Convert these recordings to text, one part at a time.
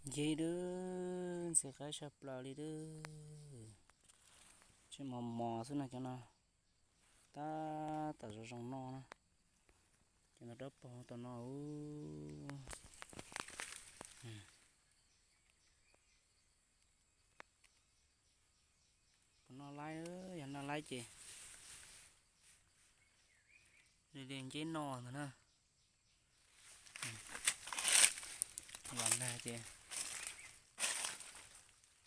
Nceb dub, ntxim qab tshaj plaws li dub. Tseem mos mos xwb no cov no, tab tom zoo zoo noj na. Cov no dawb paug tom no. Puas noj laib, yog noj laib ces li li nceb noj ntag na. Los nag ces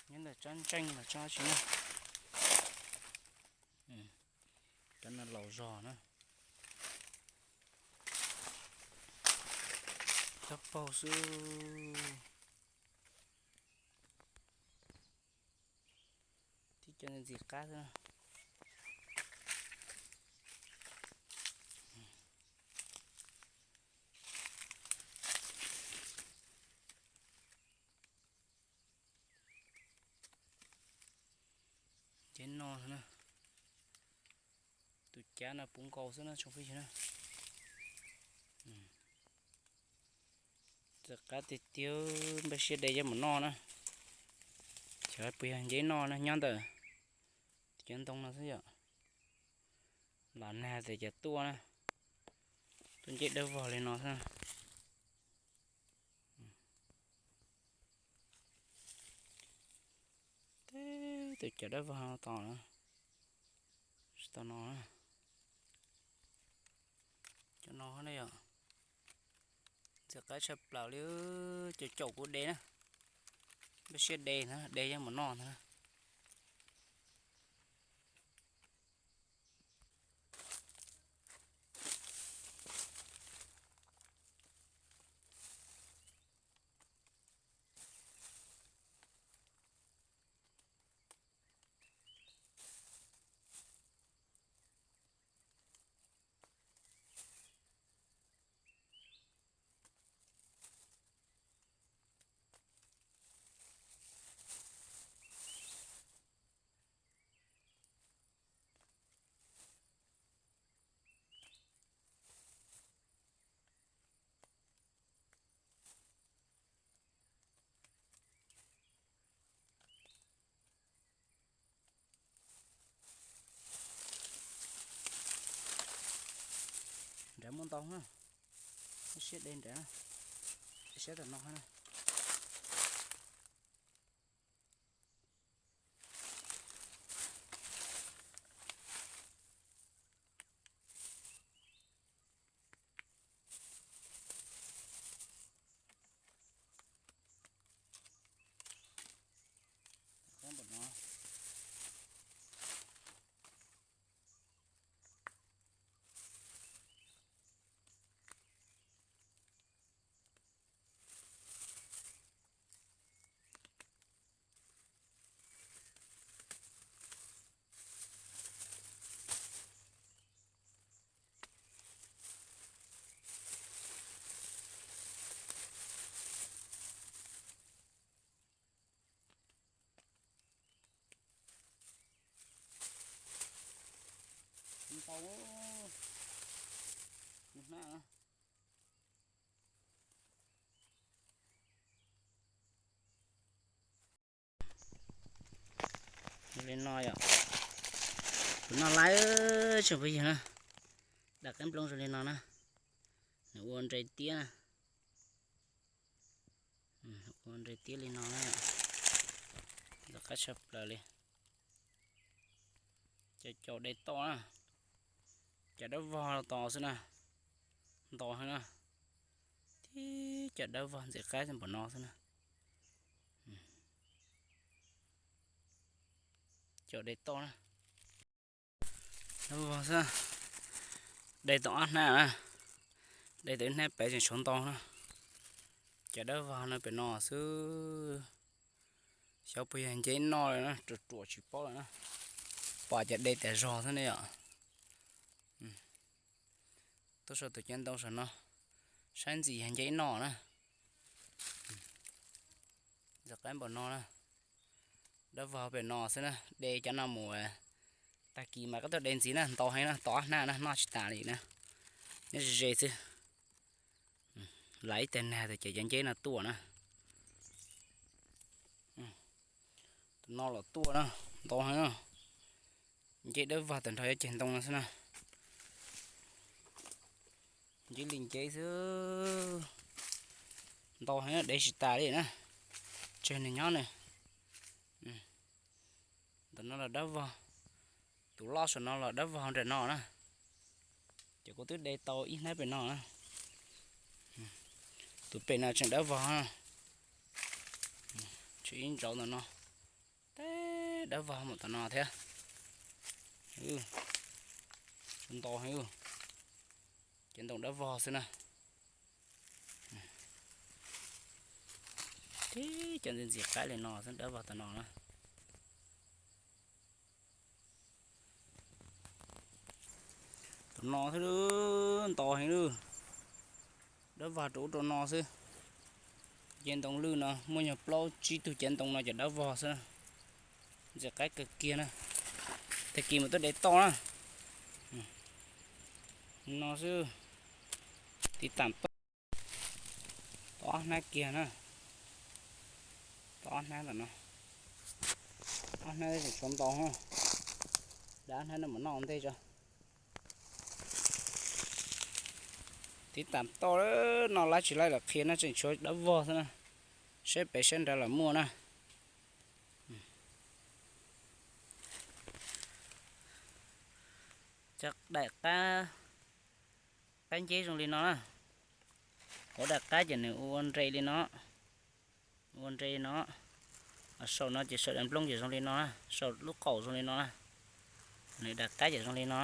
nyob ntawm tsob ntseej los tsob tsi na. Cov no laus zog na. Dawb paug xwb. Tib co ntxim qab xwb. Nceb noj na. Tus cav no puv nkaus xwb na tsoom phooj ywg na. Ntxim qab tiag tiag, npaj siab de coj mus noj na. Xyov puas yog nceb noj na, nyob ntawm cov ntoo no xwb yom. Los nag tes cas tuaj na, tuaj nceb dawb vog li no xwb. Teb tus cov dawb vog no tos na, tsis tau no na. Cov no ne yom, ntxim qab tshaj plaws li, caum caum kuv de na, npaj siab de na, de coj mus noj ntag na. Nrad muaj ntau na, siab de nrad, siab tom no na. Ntau, hnab na. Li no yom, kuv noj laib tsoom phooj ywg na, dam qaib nplooj zoo li no na, nws ua nre tiab na, ua nre tiab li no na, ntxim qab tshaj plaws li. Cov caum de toj na, cov dawb vog tos xwb na, ntau heev na, tib cov dawb vog ntxim qab npaum no xwb na. Caum de toj na, dawb vog xwb, de tau ob hnab na, de tau ib hnab pem tseem tshuav ntau na. Cov dawb vog no pem no xwb, xyov puas yog nceb noj lawm na, ruam ruam tsis paub lawm na, pom cov de tas zog xwb ne yom. Tuaj saum tus cov ntoo saum no, saib ntxim yog nceb noj na. Ntxim qab npaum no na, dawb vog pem no xwb na, de cov no mus, tag kis mas koj tuaj de ntxiv na, ntau heev na, tos ob hnab na, noj tsis tas li na, nyob ze ze xwb. Lawv ib tag nag tas ces cov nceb no tuaj na. No los tuaj na, ntau heev na. Nceb dawb vog tag nrho ceg ntoo no xwb na. Nceb li nceb xwb, ntau heev, dev tsis tas li na. Tseg nws nyob ne. Ntawm no los dawb vog, tus loj saum no los dawb vog nram no na. Ces kuv twb de tau ib hnab pem no na. Tus pem no tseem dawb vog. Tseg ib ntsauv ntawm no, teb dawb vog mus tom no thiab. Ntau heev, cov ntoo dawb vog xwb na. Tib cov ntxim ntxim qaib li no xwb, dawb vog tom no na. Tom no xwb, ntau heev lawm, dawb vog rau ub rau no xwb. Ceg ntoo lwj no muaj nyuag plaub tsib tug ceg ntoo no cov dawb vog xwb, ntxim qaib kawg kiag na. Tag kis mus tuaj de toj na. No xwb, tiv tam toj. Tau ob hnab kiag na. Tau ob hnab ntawm no, ob hnab tseem tshuav ntau, da ob hnab no mus noj ua ntej tso. Tiv tam toj, noj laib tsis laib los qhia na, tseem tshuav dawb vog xwb na. Saib pem saib nrad los muaj na. Cov daim qab, qab nceb zoo li no na. Hauv daim qab ces nws ua nre li no, ua nre li no. Saum no ces saum daim nplooj ces zoo li no, saum lub qaum zoo li no na. Nws daim qab ces zoo li no.